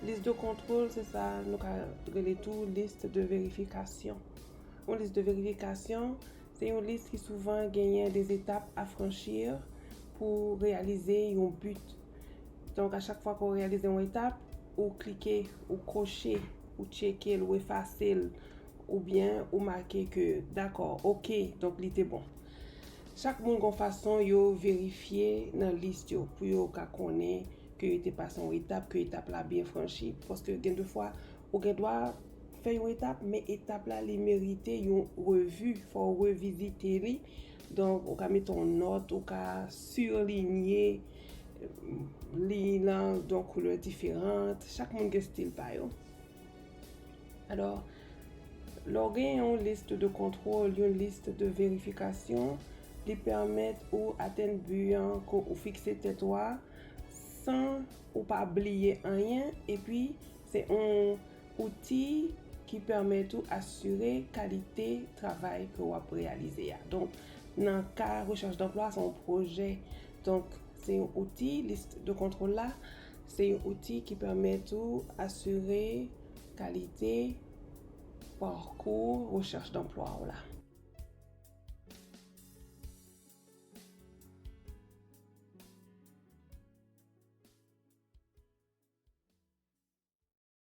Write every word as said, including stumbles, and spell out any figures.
Liste de contrôle, se sa nou ka rele tou liste de vérification. Yon liste de vérification, se yon lis ki souvan genyen des étapes à franchir pou reyalize yon but. Donk, a chak fwa ke w reyalize yon etap, ou klike, ou koche, ou tcheke l, ou efase l, oubyen ou make ke, dakò, oke, donk li te bon. Chak moun gon fason yo verifye nan lis yo pou yo ka konnen ke yo te pase yon etap, ke etap la byen franchi. Paske gen de fwa, ou gen dwa fè yon etap, men etap la, li merite yon revi, fò w revizite li. Donk, ou ka mete yon nòt, ou ka silinye liy lan de koulè diferan. Chak moun gen stil pa yo. Alò, lè w gen yon liste de contrôle, yon liste de vérification, li pèmèt ou atenn bi an ke ou fikse tèt ou a san ou pa bliye anyen, epi se yon outi ki pèmèt ou asire kalite travay ke w ap reyalize a. Donk, nan ka rechèch danplwa, se yon pwojè. Donk, se yon outi, liste de contrôle la, se yon outi ki pèmèt ou asire kalite pakou rechèch danplwa w la.